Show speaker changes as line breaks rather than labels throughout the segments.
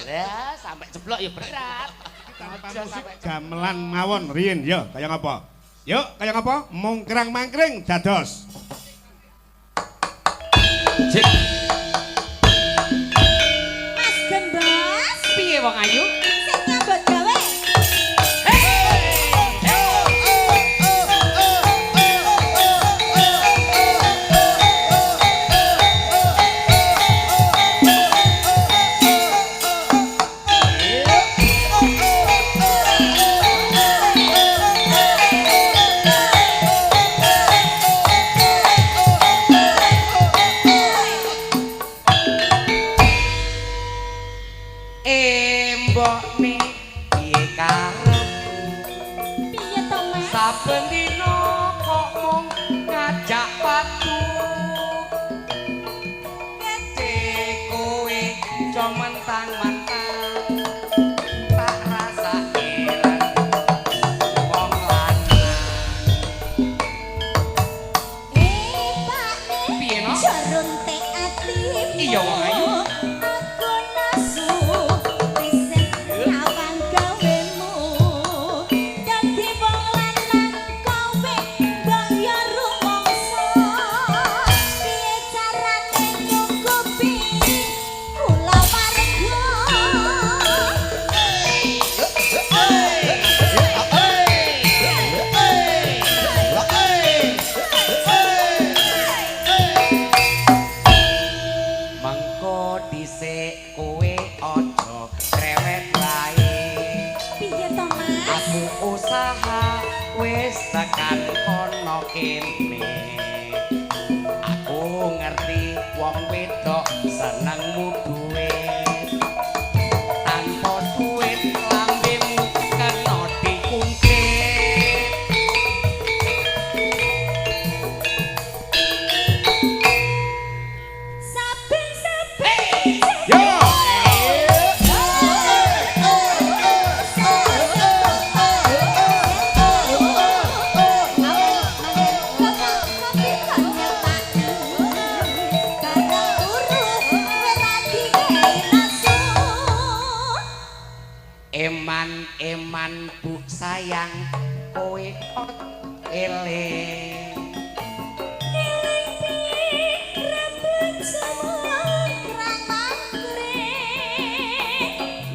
Ya, sampai jeblok ya berat.
Tanpa
Aja
musik
sampai
gamelan mawon riyin yo kaya ngapa? Yuk, kaya ngapa? Mongkrang mangkring dados.
Cik,
Mas Gembos
piye wong ayu?
Sing nyambut gawe.
Mbokne piye karepmu?
Piye to, Mas?
Saben dina kok mung ngajak padu. Gede kowe aja mentang-mentang. Tak rasake wong lanang.
Eh, Pakne.
Piye, no?
Jarunte atimu.
Iya, wong ayu.
Aku nesu isin nyawang gawemu. Dadi wong lanang kowe mbok yo rumangsa. Piye carane nyukupi kulawarga?
Mengko dhisik kowe aja rewet wae.
Piye to, Mas?
Aku usaha wis tekan kono kene. Aku ngerti wong wedok senengmu duit. Tanpa duit lambemu kena dikungkit.
Saben-saben.
Yo!
Eman eman bu sayang kowe eling.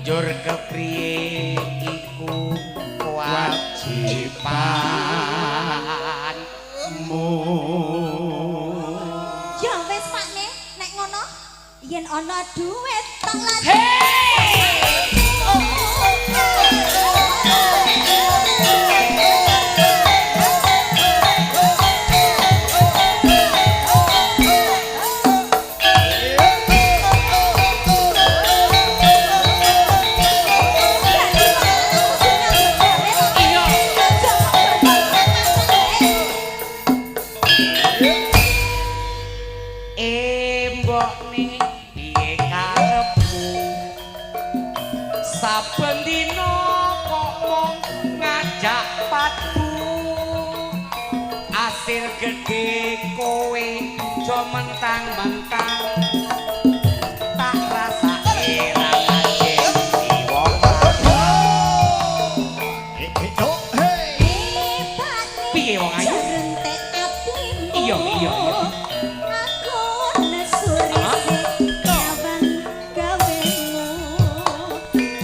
Njur kepriye iku kewajiban
Mu.
Ya wis Pakne, nek ngono yen ana duit tak lagi.
Hey! Iya. Mbokne piye karepmu? Saben dina kok mung ngajak padu. Asil gedhe kowe aja mentang-mentang. Tak rasake ra ngajeni wong lanang. Piye wong ayu? Iya, iya, iya.
Aku nesu risik nyawang gawemu.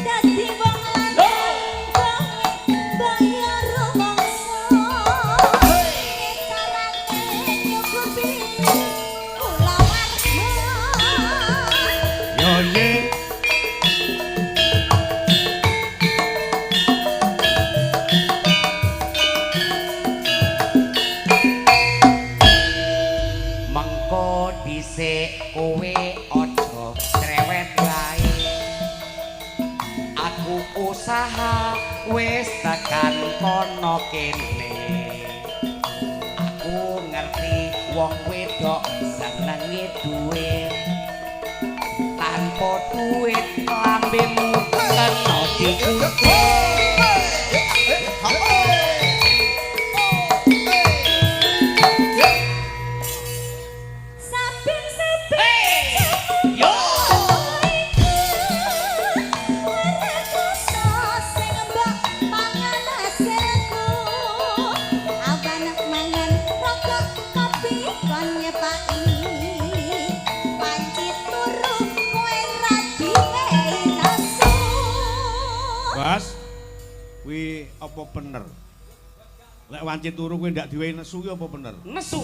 Dadi wong lanang kowe bayar rumangsa. Piye carane nyukupi kulawarga?
Yo ye.
Mengko dhisik kowe aja cerewet wae. Aku usaha wis tekan kono kene. Aku ngerti wong wedok senenge duit. Tanpa duit lambemu kena dikungkit.
Saben-saben.
Yo!
Hey!
Apa bener? Lek wanci turu kowe ndak diwehi nesu ki apa bener?
Nesu.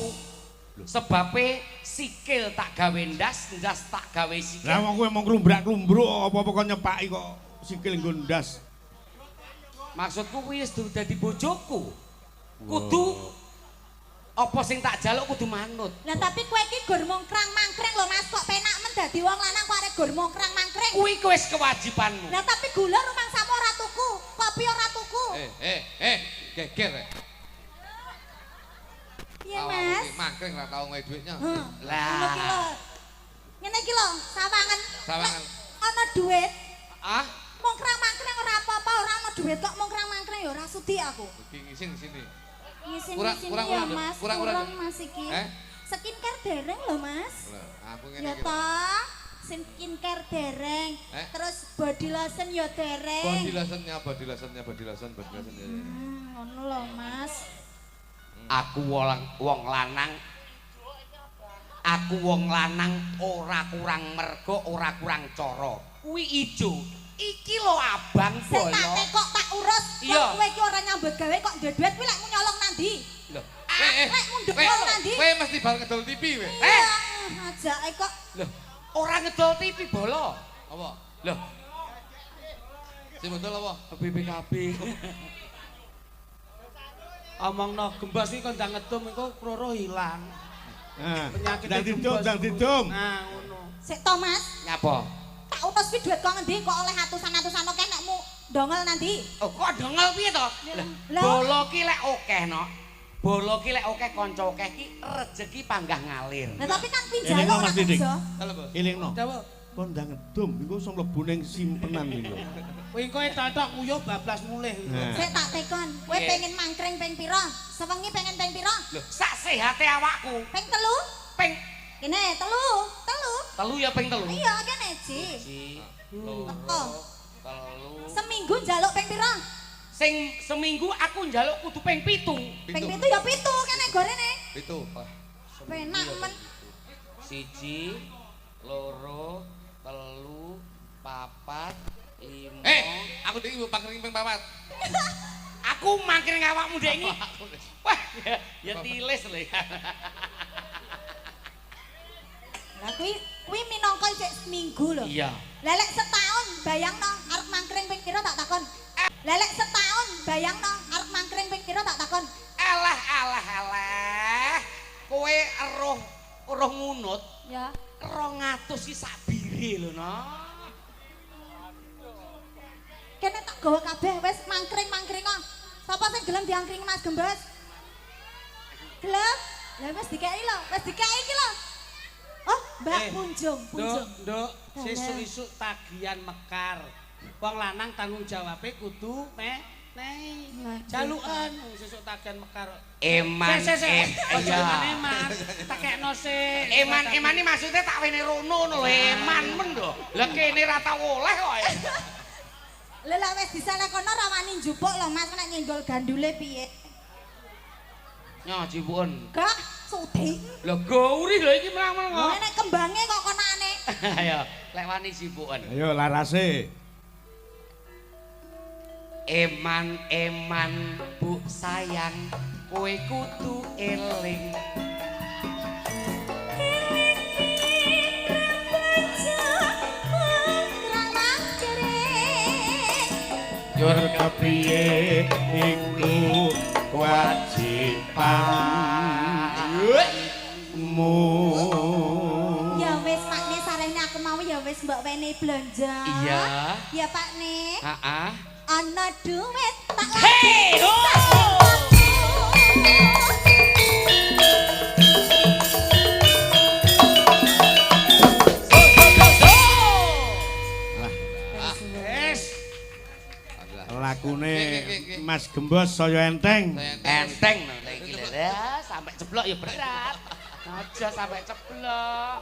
Sebabe sikil tak gawe ndas, ndas tak gawe sikil.
Lah wong kowe mung klumbrak-klumbruk apa-apa kok nyepaki kok sikil nggo ndas.
Maksudku kuwi wis dadi bojoku. Kudu apa sing tak jaluk kudu manut.
Lah tapi kowe iki gur mongkrang-mangkring lho Mas, kok penak men dadi wong lanang kok arek gur mongkrang-mangkring.
Kuwi wis kewajibanmu.
Lah tapi gula rumangsamu ora tuku, kopi ora tuku.
Geger.
Piye Mas?
Mangkring ora tau ngewe duitnya.
Lah
ngono ki lho. Ngene iki lho, sawangan.
Sawangan.
Ana duit.
Ah,
mongkrang-mangkring ora apa-apa, ora ana duit kok mongkrang-mangkring ya ora sudi aku.
Iki ngisin sini.
Ngisin-ngisin ya Mas, kurang Mas iki. Skincare dereng lho Mas.
Aku ngene
iki. Ya toh, skincare dereng. Terus body lotion ya dereng.
Body lotion.
Ngono lho Mas.
Aku wong lanang. Aku wong lanang ora kurang mergo, ora kurang cara. Kuwi ijo. Iki lho abang bolo.
Sing tak tekok tak urus. Wong kowe iki ora nyambut gawe kok duwe duit kuwi lek nyolong nang ndi?
Lho,
lek mundhuk nang ndi?
Kowe mesti bar ngedol TV kowe.
Ajake kok.
Lho, ora ngedol TV bolo.
Apa?
Lho.
Sing ngedol apa?
BPKB.
Omongno gembos iki kon ndang ngedum engko kloro ilang.
Penyakit ndang didum.
Nah, ngono.
Sik to Mas.
Nyapa?
Tak urus kuwi duit kok ngendi kok oleh atusan-atusan akeh nekmu dongol nanti.
Oh, kok dongol piye to? Lah, bolo ki lek akeh no. Bolo ki lek akeh kanca akeh ki rejeki panggah ngalir.
Lah tapi kan kuwi njaluk ora kerja.
Elingno. Kon ndang ngedum iku iso mlebu ning simpenan iki lho.
Kuwi engko etotok nguyuh bablas mulih.
Sik tak tekon, kowe pengen mangkring ping pira? Sewengi pengen ping pira?
Lho, sak sehate awakku.
Ping 3?
Ping
kene 3, 3.
3 ya ping 3.
Iya, kene Ji.
1 2 3.
Seminggu njaluk ping pira?
Sing seminggu aku njaluk kudu ping 7.
Ping 7 ya 7 kene gorene.
7.
Penak men.
1 2 3 4 5.
Aku ndek iki pangkring ping 4.
Aku mangkring awakmu ndek iki. Wah, ya tilis lho ya.
Lah kuwi minangka isih seminggu lho.
Iya.
Lah lek setahun bayangno arep mangkring ping pira tak takon. Lah lek setahun bayangno arep mangkring ping pira tak takon.
Alah alah alah. Kowe eruh ngunut.
Ya.
200 iki sak bire lho no.
Kene tak gawa kabeh wis mangkring-mangkring kok. Sapa sing gelem diangkring Mas Gembos? Gelem? Lah wis dikeki lho, wis dikeki iki lho. Oh, Mbak Punjung, Punjung.
Nduk, sesuk-isuk tagihan mekar. Wong lanang tanggung jawabe kudu menehi. Jaluken sesuk tagihan mekar.
Eman,
eman, tak kekno sik.
Eman, eman iki maksude tak wene rono ngono lho, eman men lho. Lah kene ra tau oleh kok.
Lah lek wis disaleh kono ra wani njupuk lho Mas, nek nyenggol gandule piye?
Nyoh jipuken.
Gak sudi.
Lho gauri lho iki menang-menang kok.
Nek kembange kok konane.
Ayo, lek wani jipuken.
Ayo larase.
Eman-eman bu sayang, kowe kudu eling.
Jur kepiye iku kewajibanmu.
Ya wis Pakne sarehne aku mau ya wis mbok wene blonjo.
Iya.
Ya Pakne.
Heeh.
Ana duit tak
Hei, ho.
Lakune Mas Gembos saya enteng.
Enteng lho iki lho. Sampai ceblok ya berat. Aja sampai ceblok.